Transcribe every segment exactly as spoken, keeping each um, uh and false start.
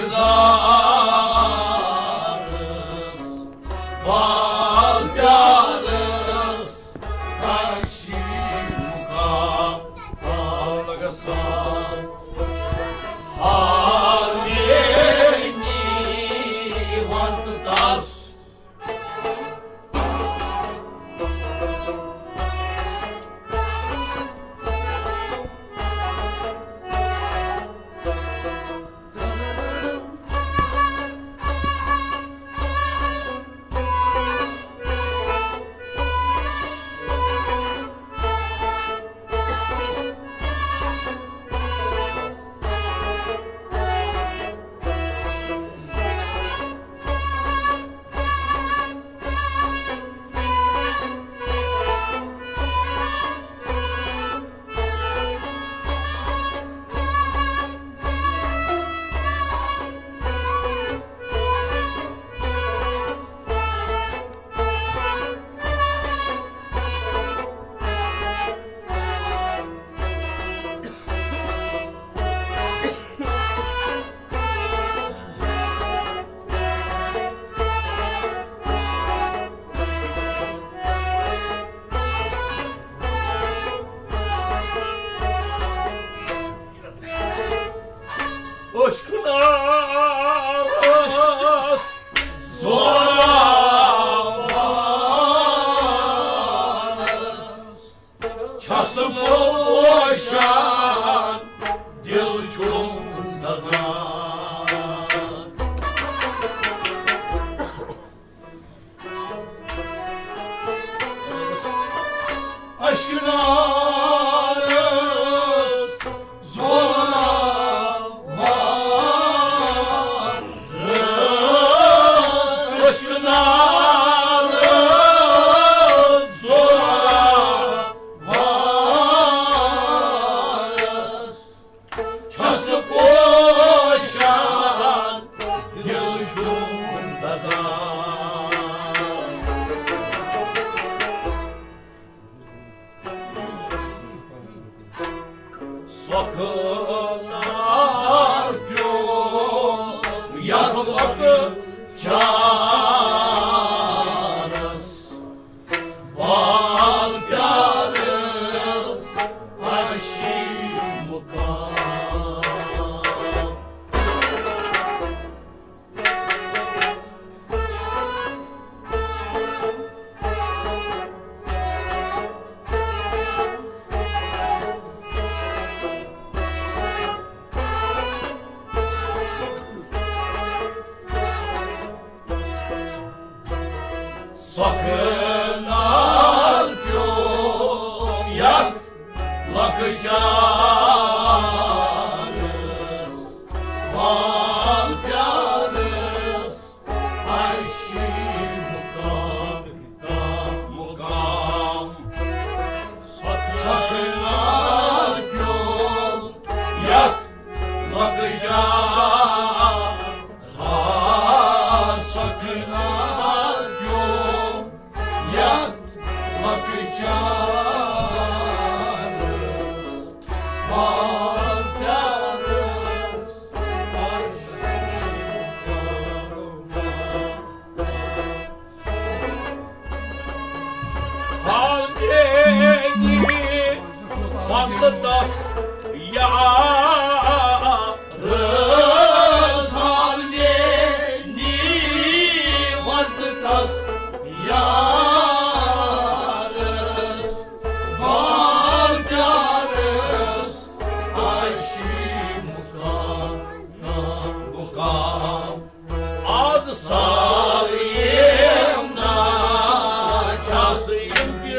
زارس، بال پیارس، کشی مقام، بال گسان۔ آمینی ونت تس۔ عشق نارس زورا چھس بہٕ پوشان، دل چھُم دزان۔ اشک نارس زورا وارس، اشک نارس زورا وارس، چھس پوشان، دل چھُم دزان۔ سۄکھٕ نار پیوٚم یتھ لۄکچارس، بال پیارس اشی مقام۔ سۄکھٕ نار پیوٚم یتھ لۄکچارس، بال پیارس اشی مقام، مقام۔ سۄکھٕ نار پیوٚم یتھ لۄکچارس، آ، سۄکھٕ نار پیوٚم یتھ لۄکچارس، بال پیارس اشی مقام۔ حالینی ونت تس یارس، حالینی ونت تس یارس، بال پیارس اشی مقام، مقام۔ از سال یمنا چھس یِم تہِ۔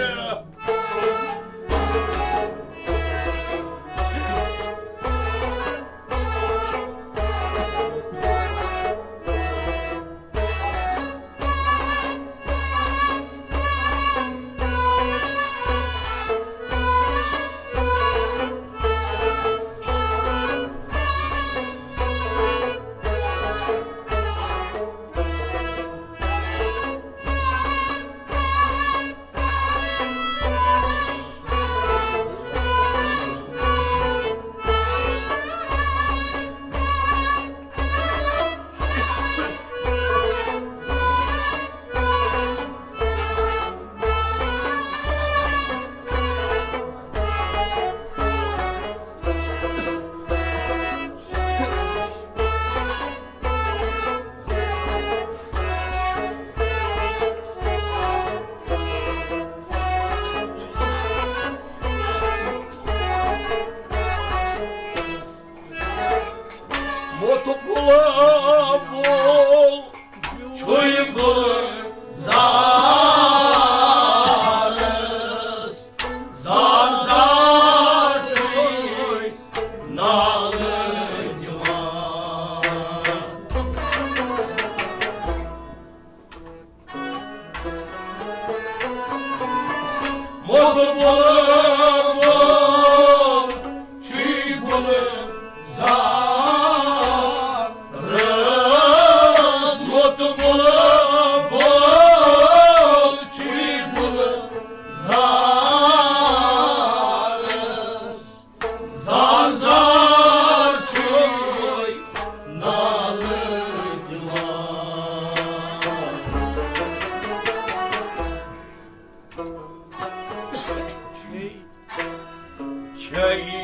جائی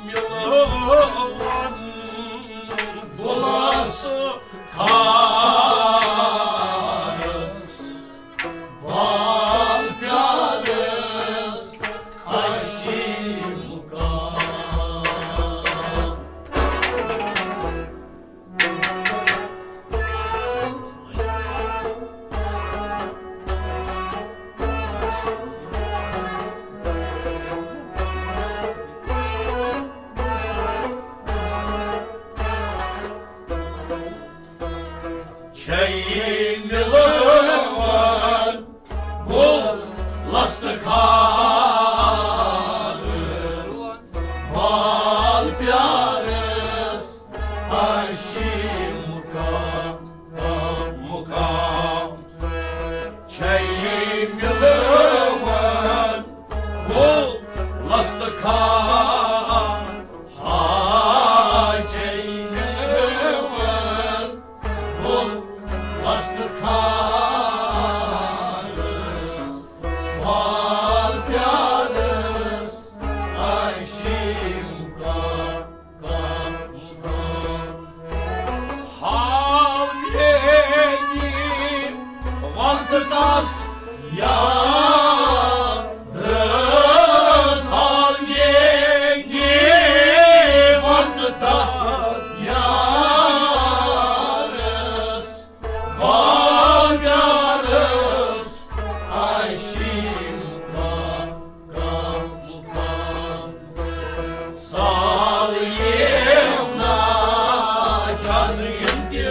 مِلوان گُلس خارس، بال پیارس اشی مقام۔ چھے مِلوان گُلس تہٕ خارس، بال پیارس اشی مقام، مقام۔ چھے مِلوان گُلس تہٕ خارس، ہاے چھے مِلوان گُلس تہٕ خارس، بال پیارس اشی مقام، مقام۔ حال میٲنی ونتہٕ تس یاد، حال میٲنی ونتہٕ تس یارس، بال پیارس اشی مقام، مقام۔ سال یِم نا چھس یِم تہِ۔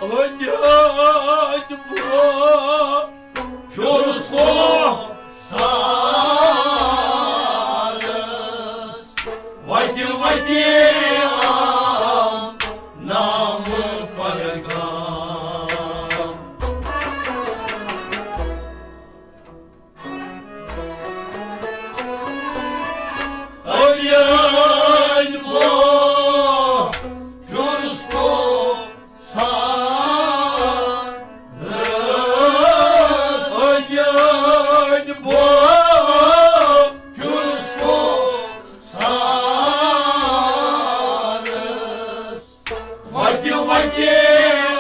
أنۍ أنۍ بہٕ پھیوٗرُس کۄلہٕ سارس، وتہِ وتہِ آو نامہٕ پیغام۔ أنۍ أنۍ بہٕ پھیوٗرُس کۄلہٕ سارس، أنۍ أنۍ بہٕ پھیوٗرُس کۄلہٕ سارس، وتہِ وتہِ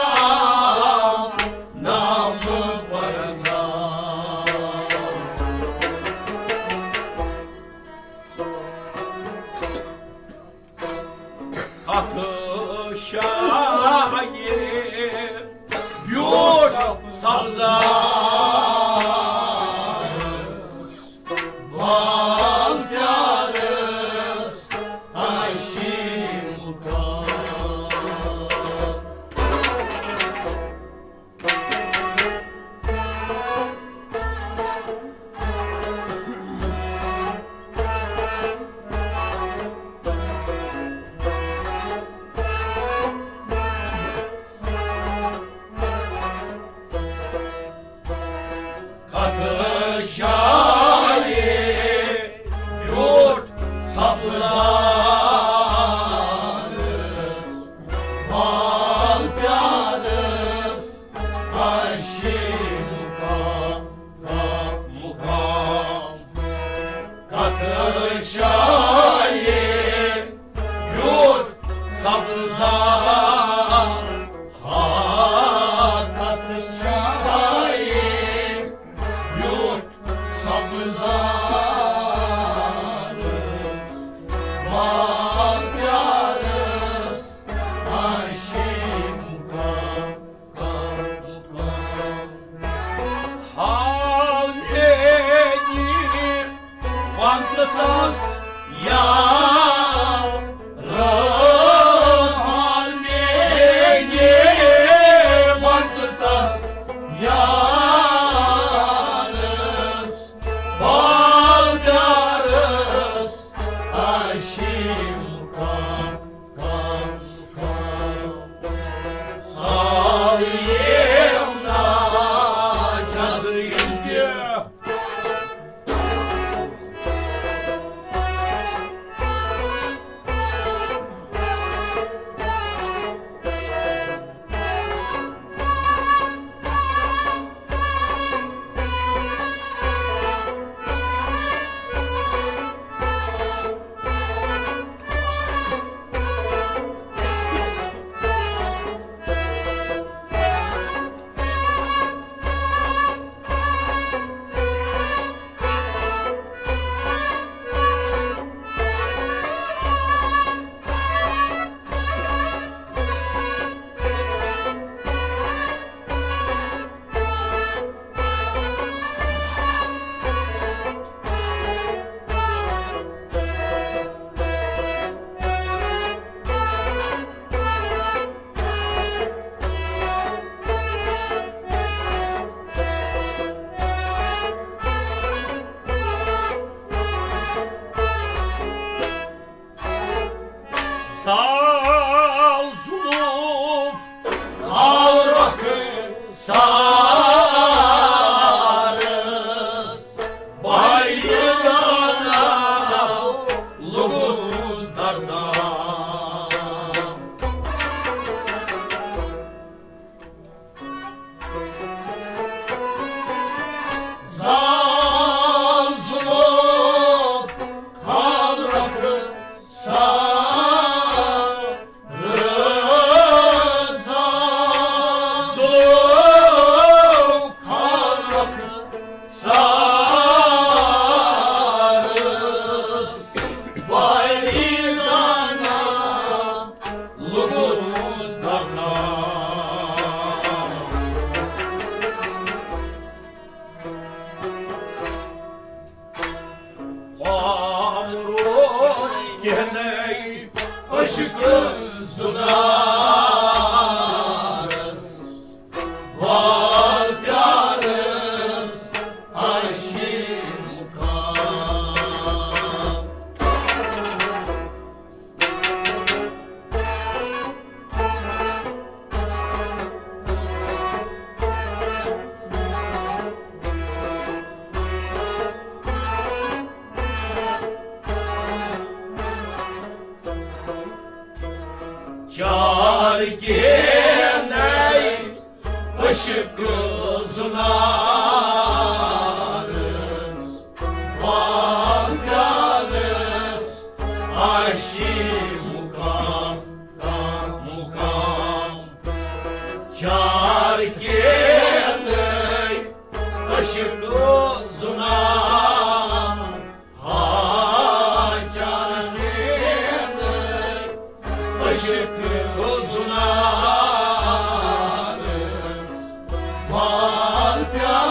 آو نامہٕ پیغام۔ اتھ شاہہِ بیوٗٹھ سبزار، بال پیارس اشی مقام۔ یارس میانہِ وقتس یارس، بال پیارس عاشق کم کم کم۔ سال یِم ناچس یِم تہِ سال زُلُف خالرخ سارس، بایدانا لوٚگُس دردان۔ زال زُلُف خالرخ سارس، زال زُلُف خالرخ سارس، بایدانا لوٚگُس دردان۔ عمرو کہنے عشق زنارس، بال پیارس عاشق مقام۔ چار کہنے عشق زنارس، بال پیارس عاشق مقام، مقام۔ چار کہنے عشق زنار، ہا چار کہنے عشق زنار، بال پیارس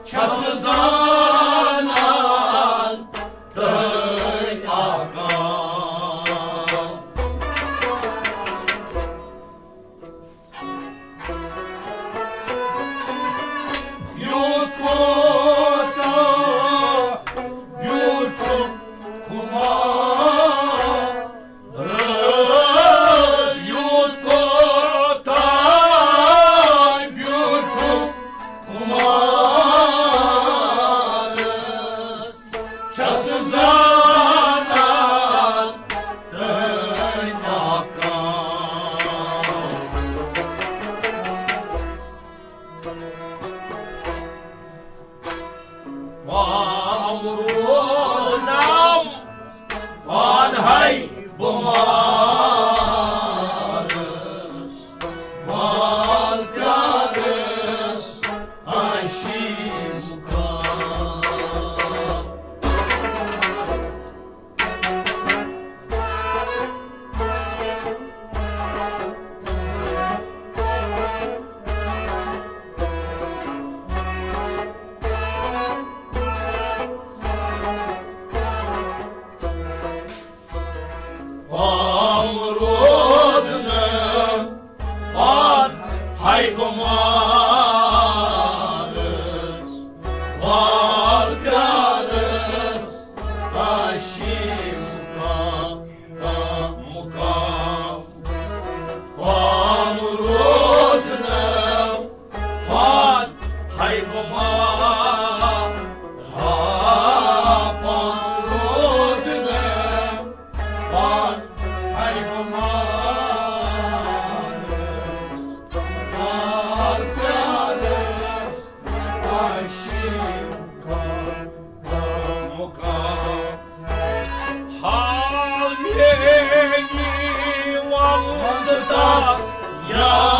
چھَس زانان تہٕ آکان۔ یوٗت کوتاہ بیوٗٹھُکھ خُمار، یوٗت کوتاہ بیوٗٹھُکھ خُمار۔ چھَس زانان تہٕ آکان۔ پام روزنم پانہٕ ہَے بُمارَس، وال پیارس آشی مُقام۔ پام روزنہٕ پتہٕ ہَے بُمارَس، وال پیارس آشی مُقام، مُقام۔ پام روزنہٕ پتہٕ ہَے بُمار، ہا، پام روزنہٕ پتہٕ ہَے بُمارَس، وال پیارس آشی مُقام، مُقام۔ حال ییٚلہِ وَنہٕ تَس یا